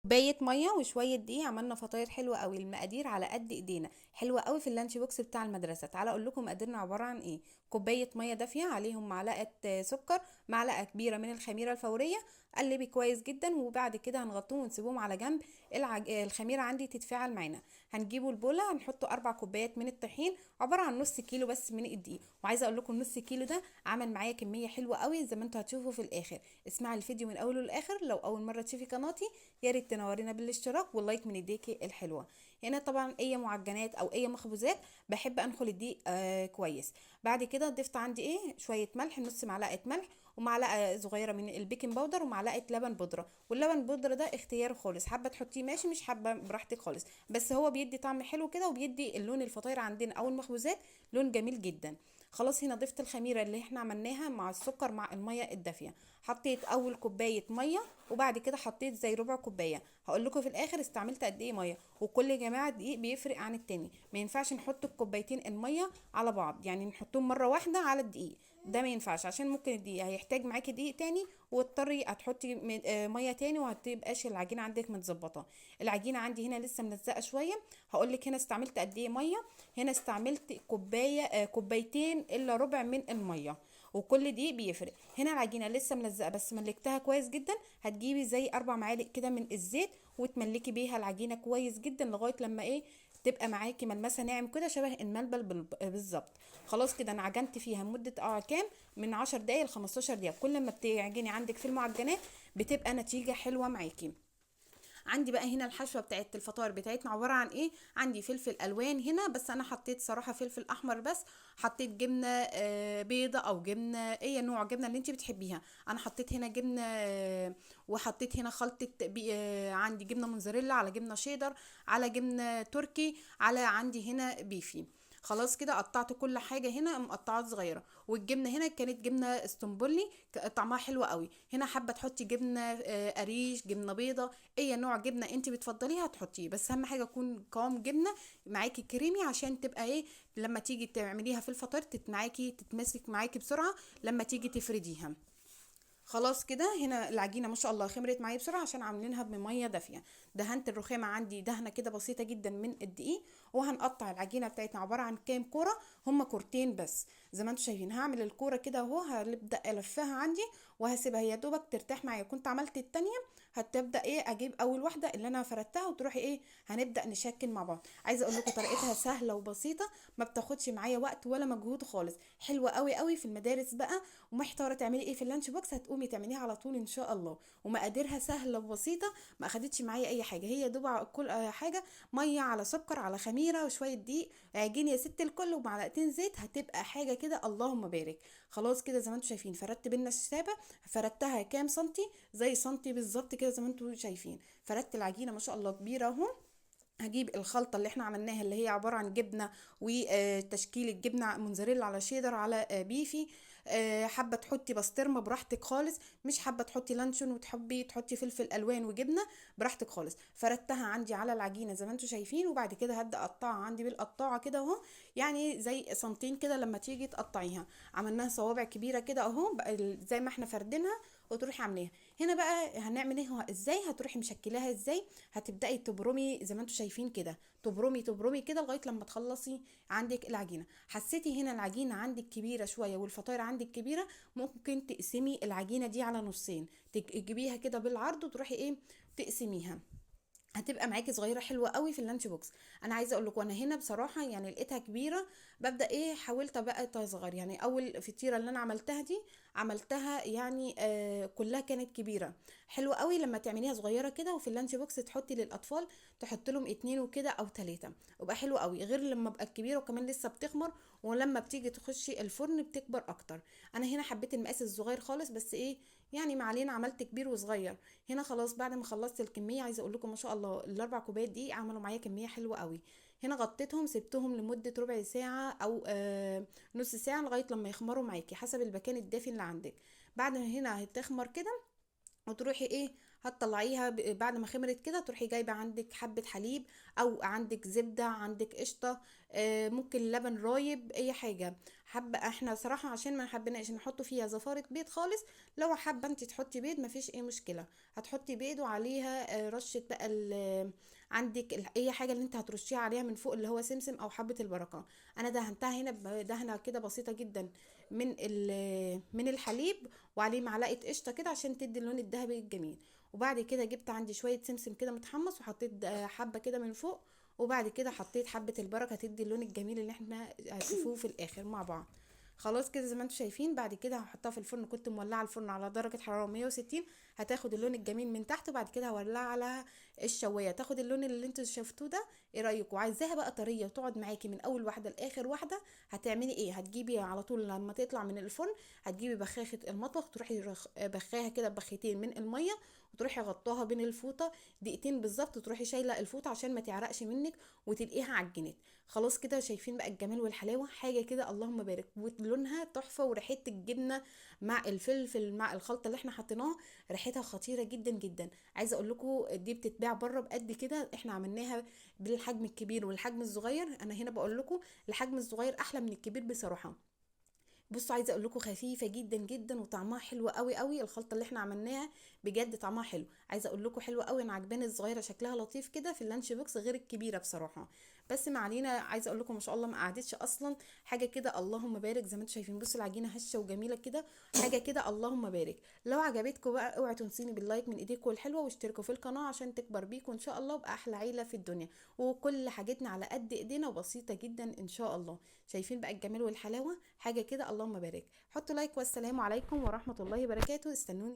كوباية مية وشوية دقيق، عملنا فطاير حلوة قوي. المقادير على قد ايدينا، حلوة قوي في ال lunch box بتاع المدرسة. تعالى اقول لكم مقاديرنا عبارة عن ايه. كوباية مية دافيه، عليهم معلقه سكر، معلقه كبيرة من الخميره الفورية، قلبي كويس جدا. وبعد كده هنغطوهم ونسيبهم على جنب. الخميره عندي تتفاعل معانا. هنجيبوا البوله، هنحطوا 4 كوبايات من الطحين، عبارة عن نص كيلو بس من الدقيق. وعايزه اقول لكم نص كيلو ده عمل معايا كمية حلوة قوي زي ما انتوا هتشوفوا في الاخر. اسمعي الفيديو من اوله للاخر. لو اول مرة تشوفي قناتي يا ريت تنورينا بالاشتراك وال like من ايديكي الحلوة. هنا طبعا اي معجنات او اي مخبوزات بحب انخل الدقيق كويس. بعد كده ضفت عندي ايه شوية ملح، نص معلقه ملح ومعلقة صغيرة من ال baking powder ومعلقة لبن بودره. واللبن بودره ده اختيار خالص، حابة تحطيه ماشي، مش حابة براحتك خالص، بس هو بيدي طعم حلو كده وبيدي اللون الفطاير عندنا او المخبوزات لون جميل جدا. خلاص هنا ضفت الخميره اللي احنا عملناها مع السكر مع المية الدافيه. حطيت اول كوباية مية وبعد كده حطيت زي ربع كوباية. هقول لكم في الاخر استعملت قد ايه مية. وكل يا جماعة دقيق بيفرق عن التاني، ما ينفعش نحط الكوبايتين المية على بعض، يعني نحطهم مرة واحدة على الدقيق، ده ما ينفعش عشان ممكن الدقيق هيحتاج معاكي دقيق تاني واضطري هتحطي مية تاني وهتبقاش العجينة عندك متظبطه. العجينة عندي هنا لسه ملزقه شوية. هقول لك هنا استعملت قد ايه مية. هنا استعملت كوبايتين الا ربع من المية، وكل دي بيفرق. هنا العجينة لسه ملزقه بس ملكتها كويس جدا. هتجيبي زي 4 معالق كده من الزيت وتملكي بيها العجينة كويس جدا لغاية لما ايه تبقى معاكي ملمسها ناعم كده شبه الملبل بالظبط. خلاص كده انا عجنت فيها مده كام من 10 دقايق ل 15 دقيقة. كل ما بتعجني عندك في المعجنات بتبقى نتيجة حلوة معاكي. عندي بقى هنا الحشوه بتاعت الفطاير بتاعتنا عبارة عن ايه. عندي فلفل الوان هنا، بس انا حطيت صراحة فلفل احمر بس، حطيت جبنه بيضة او جبنه اي نوع جبنه اللي انت بتحبيها. انا حطيت هنا جبنه، وحطيت هنا خلطه عندي جبنه موزاريلا على جبنه شيدر على جبنه تركي على عندي هنا بيفي. خلاص كده قطعت كل حاجة هنا مقطعات صغيرة. والجبنه هنا كانت جبنه اسطنبولي طعمها حلو قوي. هنا حابة تحطي جبنه قريش، جبنه بيضة، اي نوع جبنه انت بتفضليها تحطيه، بس اهم حاجة يكون قوام جبنه معاكي كريمي عشان تبقى ايه لما تيجي تعمليها في الفطار تتمسك معاكي بسرعة لما تيجي تفرديها. خلاص كده هنا العجينة ما شاء الله خمرت معايا بسرعة عشان عاملينها بميه دافيه. دهنت الرخامه عندي دهنه كده بسيطة جدا من الدقيق. وهنقطع العجينة بتاعتنا عبارة عن كام كورة، هما كورتين بس زي ما انتم شايفين. هعمل الكورة كده اهو، هبدا الفها عندي وهسيبها يا دوبك ترتاح معايا. كنت عملت التانية، هتبدا ايه اجيب اول واحدة اللي انا فردتها وتروحي ايه هنبدا نشكل مع بعض. عايزه اقول لكم طريقتها سهلة وبسيطة، ما بتاخدش معايا وقت ولا مجهود خالص، حلوة قوي قوي في المدارس بقى ومحتاره تعملي ايه في ال lunch box، هتقومي تعمليها على طول ان شاء الله. ومقاديرها سهلة وبسيطة، ما اخدتش معايا اي حاجة، هي دوب كل حاجة مية على سكر على خميره وشوية دقيق، عجين يا ست الكل، ومعلقتين زيت، هتبقى حاجة كده اللهم بارك. خلاص كده زي ما انتم شايفين فردت بالنشابه، فردتها كام سنتي، زي سنتي بالظبط كده زي ما انتم شايفين. فردت العجينة ما شاء الله كبيرة اهو. هجيب الخلطة اللي احنا عملناها اللي هي عبارة عن جبنه وتشكيله جبنه موزاريلا على شيدر على بيفي. حابة تحطي بسطرمه براحتك خالص، مش حابة تحطي لانشون وتحبي تحطي فلفل الوان وجبنه براحتك خالص. فردتها عندي على العجينة زي ما انتم شايفين. وبعد كده هبدا اقطعها عندي بالقطاعه كده اهو، يعني زي سنتين كده لما تيجي تقطعيها. عملناها صوابع كبيرة كده اهو زي ما احنا فردينها، وتروحي عاملاها. هنا بقى هنعمل ايه ازاي، هتروحي مشكلاها ازاي، هتبداي تبرمي زي ما انتم شايفين كده، تبرمي تبرمي كده لغاية لما تخلصي عندك العجينة. حسيتي هنا العجينة عندك كبيرة شوية والفطاير عندك كبيرة، ممكن تقسمي العجينة دي على نصين، تجيبيها كده بالعرض وتروحي ايه تقسميها، هتبقى معاكي صغيرة حلوة قوي في ال lunch box. انا عايزه اقول لكم انا هنا بصراحة يعني لقيتها كبيرة، ببدا ايه حاولت بقى تصغر. يعني اول فطيره اللي انا عملتها دي عملتها يعني كلها كانت كبيرة. حلوة قوي لما تعمليها صغيرة كده وفي ال lunch box تحطي للاطفال، تحط لهم 2 وكده او 3، وبقى حلو قوي، غير لما بقى كبيرة وكمان لسه بتخمر، ولما بتيجي تخشي الفرن بتكبر اكتر. انا هنا حبيت المقاس الصغير خالص، بس ايه يعني ما علينا، عملت كبير وصغير. هنا خلاص بعد ما خلصت الكمية، عايزه اقول لكم ما شاء الله ال4 كوبايات دي عملوا معايا كمية حلوة قوي. هنا غطيتهم، سبتهم لمدة ربع ساعة او نص ساعة لغاية لما يخمروا معاكي حسب المكان الدافي اللي عندك. بعد ما هنا هتخمر كده وتروحي ايه هتطلعيها بعد ما خمرت كده، تروحي جايبه عندك حبه حليب او عندك زبدة، عندك قشطه، ممكن لبن رايب، اي حاجة حابة. احنا صراحة عشان ما حبيناش نحط فيها زفاره بيض خالص، لو حابة انت تحطي بيض مفيش اي مشكلة، هتحطي بيض وعليها رشه بقى عندك اي حاجة اللي انت هترشيها عليها من فوق اللي هو سمسم او حبه البركة. انا دهنتها هنا بدهنه كده بسيطة جدا من الحليب، وعليه معلقه قشطه كده عشان تدي اللون الذهبي الجميل. وبعد كده جبت عندي شوية سمسم كده متحمص وحطيت حبه كده من فوق، وبعد كده حطيت حبه البركة تدي اللون الجميل اللي احنا هتشوفوه في الاخر مع بعض. خلاص كده زي ما انتم شايفين. بعد كده هحطها في الفرن، كنت مولعه الفرن على درجه حرارة 160، هتاخد اللون الجميل من تحت. وبعد كده هولعها على الشوايه تاخد اللون اللي انتم شفتوه ده. ايه رايكم؟ عايزاها بقى طرية وتقعد معاكي من اول واحدة لاخر واحدة، هتعملي ايه؟ هتجيبي على طول لما تطلع من الفرن هتجيبي بخاخه المطبخ، تروحي بخاها كده بخيتين من المية، وتروحي غطاها بين الفوطه دقيقتين بالظبط، وتروحي شايله الفوطه عشان ما تعرقش منك وتلقيها عجنت. خلاص كده شايفين بقى الجمال والحلاوه، حاجة كده اللهم بارك، ولونها تحفة، وريحه الجبنة مع الفلفل مع الخلطة اللي احنا حطيناها ريحتها خطيرة جدا جدا. عايزه اقول لكم دي بتتباع بره بقد كده، احنا عملناها بالحجم الكبير والحجم الصغير. انا هنا بقول لكم الحجم الصغير احلى من الكبير بصراحة. بصوا عايزه اقول لكم خفيفة جدا جدا وطعمها حلو قوي قوي. الخلطة اللي احنا عملناها بجد طعمها حلو، عايزه اقول لكم حلوة قوي. انا عجباني الصغيرة شكلها لطيف كده في ال lunch box غير الكبيرة بصراحة. بس ما علينا، عايزه اقول لكم ما شاء الله ما قعدتش اصلا، حاجة كده اللهم بارك زي ما انتم شايفين. بصوا العجينة هشه وجميلة كده، حاجة كده اللهم بارك. لو عجبتكم بقى اوعوا تنسوني بال like من ايديكم الحلوة، واشتركوا في القناة عشان تكبر بيكم ان شاء الله وابقى احلى عيله في الدنيا. وكل حاجتنا على قد ايدينا وبسيطة جدا ان شاء الله. شايفين بقى الجمال والحلاوه، حاجة كده اللهم بارك. حطوا like، والسلام عليكم ورحمة الله وبركاته. استنوني.